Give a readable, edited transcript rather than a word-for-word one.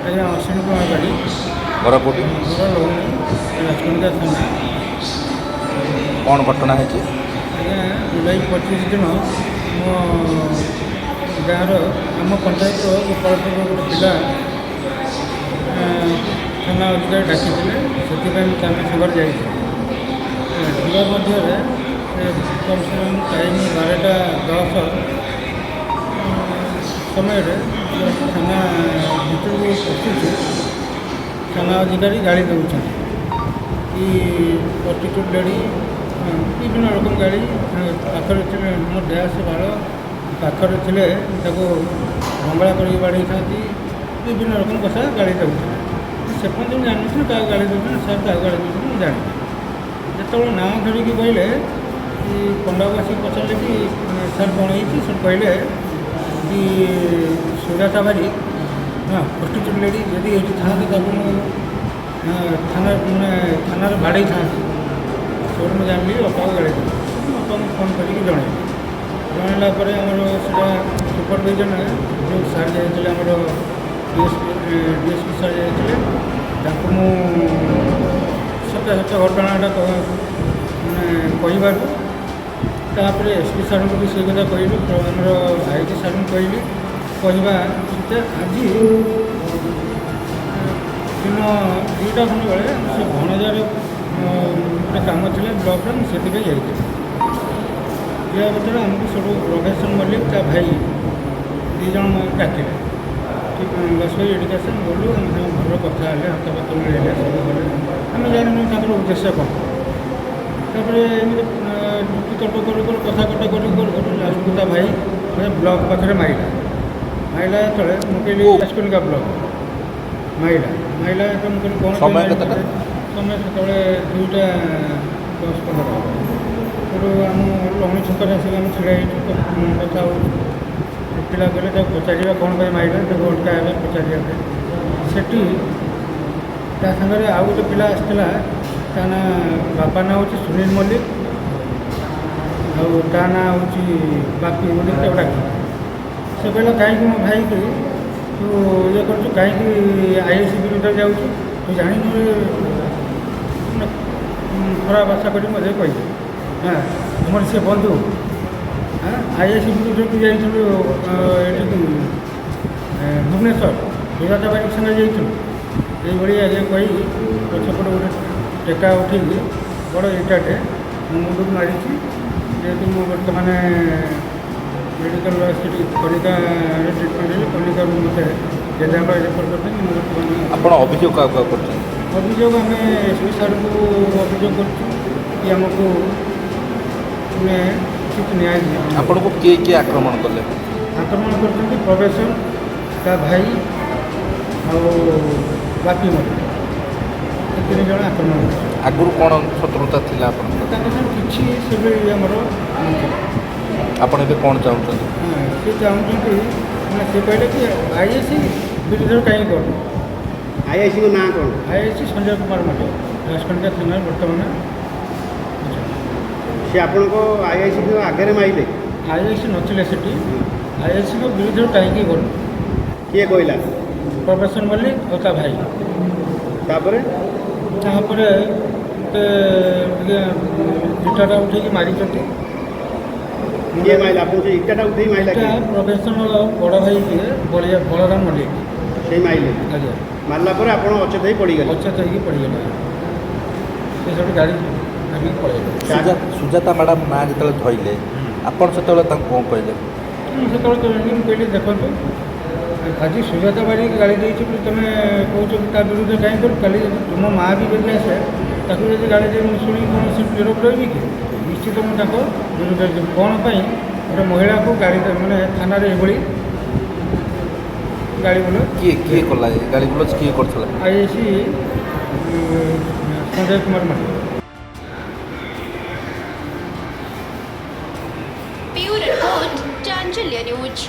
ଆଜ୍ଞା, ଅଶ୍ୱିନୀ କୁମାର ବାଡ଼ି। ଘର କେଉଁଠି? ଘର ଲହୁଣୀ, ରାଜକନିକା ଥାନା। କ'ଣ ଘଟଣା ହେଇଛି? ଆଜ୍ଞା, ଜୁଲାଇ 25 ଦିନ ମୋ ଗାଁର, ଆମ ପଞ୍ଚାୟତର ଗୋପାଳପୁରର ଗୋଟେ ପିଲା ଥାନା ଅଧିକାରୀ ଡାକିଥିଲେ। ସେଥିପାଇଁ ମୁଁ ତାଙ୍କ ସାଙ୍ଗରେ ଯାଇଥିଲି। ଯିବା ମଧ୍ୟରେ ସେ କମ୍ ସେ କମ୍ ଟାଇମ୍ 12ଟା 10 ସମୟରେ ଥାନା ଭିତରକୁ ପଶୁଛୁ, ଥାନା ଅଧିକାରୀ ଗାଳି ଦେଉଛନ୍ତି କି ପ୍ରଷ୍ଟିଚ୍ୟୁଟ୍ ଲେଡ଼ି, ବିଭିନ୍ନ ରକମ ଗାଳି। ପାଖରେ ଥିଲେ ମୋ ଡ୍ୟାସ୍ ବାଳ ପାଖରେ ଥିଲେ ତାକୁ ବଙ୍ଗଳା କରିକି ବାଡ଼େଇଥାନ୍ତି। ବିଭିନ୍ନ ରକମ କଥା ଗାଳି ଦେଉଥିଲେ। ସେ ପର୍ଯ୍ୟନ୍ତ ମୁଁ ଜାଣିନଥିଲି କାହାକୁ ଗାଳି ଦେଉଛନ୍ତି। ସାର୍ କାହାକୁ ଗାଳି ଦେଉଛନ୍ତି ମୁଁ ଜାଣିନି। ଯେତେବେଳେ ନାଁ ଧରିକି କହିଲେ କି ପଣ୍ଡାକୁ ଆସିକି ପଚାରିଲେ କି ସାର୍, କ'ଣ ହେଇଛି? ସେ କହିଲେ କି ସୁଜାତା ବାରିକ, ହଁ, ପ୍ରଷ୍ଟିଚ୍ୟୁଟ୍ ଲେଡ଼ି, ଯଦି ଏଇଠି ଥାନ୍ତେ ତାକୁ ମୁଁ ଥାନା ମାନେ ଥାନାରେ ବାଡ଼େଇଥାନ୍ତି। ସେଇଠୁ ମୁଁ ଜାଣିଲି ବାପାକୁ ଗାଳି ଦେଲି। ବାପାଙ୍କୁ ଫୋନ୍ କରିକି ଜଣେଇଲି। ଜଣେଇଲା ପରେ ଆମର ସେଇଟା ସୁପରଭିଜନ ଯେଉଁ ସାର୍ ଯାଇଥିଲେ, ଆମର ଡିଏସ୍ପି ସାର୍ ଯାଇଥିଲେ, ତାଙ୍କୁ ମୁଁ ସତ୍ୟାସତ୍ୟ ଘଟଣାଟା ମାନେ କହିବାରୁ ତାପରେ ଏସ୍ ପି ସାର୍ଙ୍କୁ ବି ସେଇ କଥା କହିଲୁ, ଆମର I G ସାର୍ଙ୍କୁ କହିଲି। କହିବା ସେଟା ଆଜି ଦିନ 2ଟା ଖଣ୍ଡେ ବେଳେ ସେ ଭଣଜାର ଗୋଟେ କାମ ଥିଲା ବ୍ଲକରେ, ମୁଁ ସେଥିପାଇଁ ଯାଇଥିଲି। ଯିବା ଭିତରେ ଆମକୁ ସେଠୁ ପ୍ରଫେସର ମଲ୍ଲିକ, ତା ଭାଇ 2 ଜଣ ଡାକିଲେ। ଠିକ୍ ବସଭାଇ, ଏଠିକି ଆସ। ଗଲୁ, ଆମେ ତାଙ୍କ ଘରର କଥା ହେଲେ, ହାତ ପାତ ମିଳେଇଲେ, ସବୁ କଲେ। ଆମେ ଜାଣିନୁ ତାଙ୍କର ଉଦ୍ଦେଶ୍ୟ କ'ଣ। ତାପରେ ଏମିତି ଯୁକ୍ତିତର୍କ କରୁ କରୁ, କଥା କଟା କରୁ କରୁ କରୁ ଲାଷ୍ଟକୁ ତା ଭାଇ ମୋତେ ବ୍ଲକ ପାଖରେ ମାରିଲା। ମାରିଲା ଯେତେବେଳେ ମୁଁ କହିଲି, ରାଜକନିକା ବ୍ଲକ ମାରିଲା। ମାରିଲା ଯେତେବେଳେ ମୁଁ କହିଲି, କ'ଣ ପାଇଁ ସମୟ ମାରିଲୁ କେତେଟା? ମୋତେ? ସମୟ ସେତେବେଳେ 2ଟା 10-15 ହେବ। ସେଠୁ ଆମ ଲହୁଣୀ ଛକରେ ଆସିକି ଆମେ ଛିଡ଼ା ହେଇଛୁ, କଥା ହେଉଛୁ। ପିଲା କହିଲେ, ତାକୁ ପଚାରିବା କ'ଣ ପାଇଁ ମାରିଲା, ତାକୁ ଅଟକା ହେଲା ପଚାରିବା ପାଇଁ। ସେଠି ତା ସାଙ୍ଗରେ ଆଉ ଗୋଟେ ପିଲା ଆସିଥିଲା। ତା ନାଁ, ବାପା ନାଁ ହେଉଛି ସୁନୀଲ ମଲ୍ଲିକ ଆଉ ତା ନାଁ ହେଉଛି ବାପି ବୋଲି ତାକୁ ଡାକନ୍ତି। ସେ କହିଲା, କାହିଁକି ମୋ ଭାଇକି ତୁ ଇଏ କରୁଛୁ? କାହିଁକି I I C ବିରୁଦ୍ଧରେ ଯାଉଛୁ? ତୁ ଜାଣିନୁ? ମାନେ ଖରାପ ଭାଷା କରି ମୋତେ କହିଲେ, ହଁ, ଆମର ସେ ବନ୍ଧୁ, ହଁ, I I C ବିରୁଦ୍ଧରେ ତୁ ଯାଇଥିଲୁ ଏଠିକୁ ଭୁବନେଶ୍ୱର, ସୁଜାତା ବାରିକ ସାଙ୍ଗରେ ଯାଇଥିଲୁ। ଏଇଭଳି ଆଜ୍ଞା କହି ପଛପଟେ ଗୋଟେ ଟେକା ଉଠେଇକି ବଡ଼ ଇଟାଟେ ମୋ ମୁଣ୍ଡକୁ ମାରିଛି। ଯେହେତୁ ମୁଁ ବର୍ତ୍ତମାନ ମେଡ଼ିକାଲ ସେଠି କନିକାରେ ଟ୍ରିଟମେଣ୍ଟ ହେଲି। କନିକାରୁ ମୋତେ କେନ୍ଦ୍ରାପଡ଼ା ରେଫର କରିଛନ୍ତି। ମୁଁ ବର୍ତ୍ତମାନ ଆପଣ ଅଭିଯୋଗ କାହାକୁ କାହାକୁ କରିଛନ୍ତି? ଅଭିଯୋଗ ଆମେ ଏସ୍ ପି ସାର୍ଙ୍କୁ ଅଭିଯୋଗ କରୁଛୁ କି ଆମକୁ ମାନେ ଉଚିତ ନ୍ୟାୟ ଦିଅନ୍ତୁ। ଆପଣଙ୍କୁ କିଏ କିଏ ଆକ୍ରମଣ କଲେ? ଆକ୍ରମଣ କରିଛନ୍ତି ପ୍ରବେଶନ, ତା ଭାଇ ଆଉ ବାପି ମଲ୍ଲିକ। ଏ 3 ଜଣ ଆକ୍ରମଣ କରିଛନ୍ତି। ଆଗରୁ କ'ଣ ଶତ୍ରୁତା ଥିଲା ଆପଣଙ୍କର? ତାଙ୍କ ସାଙ୍ଗରେ କିଛି ସେଭଳି ଆମର ନଥିଲା। ଆପଣ ଏବେ କ'ଣ ଚାହୁଁଛନ୍ତି? ହଁ, ସେ ଚାହୁଁଛନ୍ତି, ମାନେ ସେ କହିଲେ କି I I C ବିରୁଦ୍ଧରେ କାହିଁକି କରୁ? ଆଇଆଇସିଙ୍କ ନାଁ କ'ଣ? I I C Sanjay Kumar Mallick, Rajkanika ଥାନାରେ ବର୍ତ୍ତମାନ ଅଛନ୍ତି। ସେ ଆପଣଙ୍କ ଆଇଆଇସିଙ୍କ ଆଗରେ ମାଇଲେ? I I C ନଥିଲେ ସେଠି। ଆଇଆଇସିଙ୍କ ବିରୁଦ୍ଧରେ କାହିଁକି କରୁ? କିଏ କହିଲା? ପ୍ରଫେସର ମଲ୍ଲିକ ଆଉ ତା ଭାଇ। ତାପରେ? ତାପରେ ମୋତେ ଟିକେ ଇଟାଟା ଉଠେଇକି ମାରିଛନ୍ତି। କିଏ ମାଇଲା ଆପଣ? ସେ ଇଟାଟା ଉଠେଇ ମାଇଲା ଇଟା କିଏ? ପ୍ରଫେସର ବଡ଼ ଭାଇ ଯିଏ, ବଳିଆ ବଳରାମ ମଲ୍ଲିକ। ସେଇ ମାଇଲେ? ଆଜ୍ଞା। ମାରିଲା ପରେ ଆପଣ ଅଚେତ ହେଇ ପଡ଼ିଗଲେ? ଅଚେତ ହେଇକି ପଡ଼ିଗଲେ। ସେ ସେଠୁ ଗାଡ଼ି ଧରିକି ପଳେଇଲେ। ସୁଜାତା ମ୍ୟାଡ଼ାମ୍ ନାଁ ଯେତେବେଳେ ଧଇଲେ, ଆପଣ ସେତେବେଳେ ତାଙ୍କୁ କ'ଣ କହିଲେ? ମୁଁ ସେତେବେଳେ କହିଲି, ମୁଁ କହିଲି, ଦେଖନ୍ତୁ, ଆଜି ସୁଜାତା ବାରିକ ଗାଳି ଦେଇଛି ବୋଲି ତୁମେ କହୁଛ କି ତା ବିରୁଦ୍ଧରେ କାହିଁ କରୁ? କାଲି ଯଦି ତୁମ ମା ବି ଯଦି ଆସେ, ତାକୁ ଯଦି ଗାଳି ଦେବି, ମୁଁ ଶୁଣିକି କୌଣସି ନିରବ ରହିବି କି? ନିଶ୍ଚିତ ମୁଁ ତାଙ୍କ ବିରୁଦ୍ଧରେ ଯିବି। କ'ଣ ପାଇଁ ଗୋଟେ ମହିଳାକୁ ଗାଳି ମାନେ ଥାନାରେ ଏଭଳି ଗାଳି ଗୁଲଜ? କିଏ କିଏ କଲା ଏ ଗାଳି ଗୁଲଜ? କିଏ କରିଥିଲା? I I C Sanjay Kumar Mallick. Bureau report, Chanchal news.